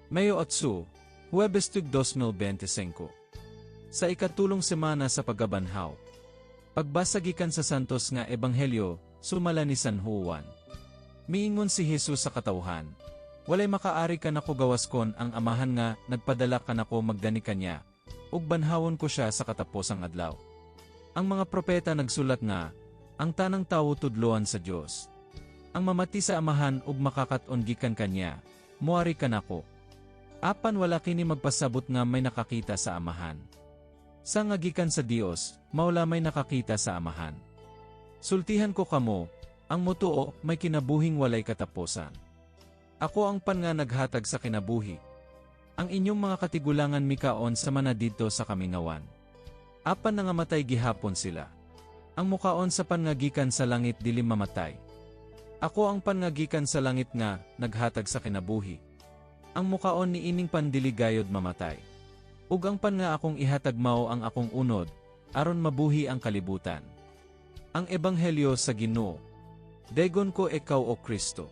Mayo 8, Huwebes ug 2025. Sa ikatulong semana sa pagkabanhaw. Pagbasa gikan sa Santos nga Ebanghelyo, sumala ni San Juan. Miingon si Jesus sa katawhan, "Walay makaari kanako gawas kon ang Amahan nga nagpadala kanako magdani kaniya, ug banhawon ko siya sa kataposang adlaw. Ang mga propeta nagsulat nga, ang tanang tawo tudloan sa Dios. Ang mamati sa Amahan ug makakat-on gikan kaniya, muari kanako. Apan wala kini magpasabot nga may nakakita sa Amahan. Sa nga gikan sa Dios, mao lamay nakakita sa Amahan. Sultihan ko kamo, ang motuo may kinabuhing walay katapusan. Ako ang pan nga naghatag sa kinabuhi. Ang inyong mga katigulangan mikaon sa mana didto sa kamingawan. Apan nangamatay gihapon sila. Ang mukaon sa pan nga gikan sa langit dili mamatay. Ako ang pan nga gikan sa langit nga naghatag sa kinabuhi. Ang mukaon ni ining pan dili gayod mamatay. Ug ang pan nga akong ihatag mao ang akong unod, aron mabuhi ang kalibutan." Ang Ebanghelyo sa Ginoo. Daygon ko ikaw, O Kristo.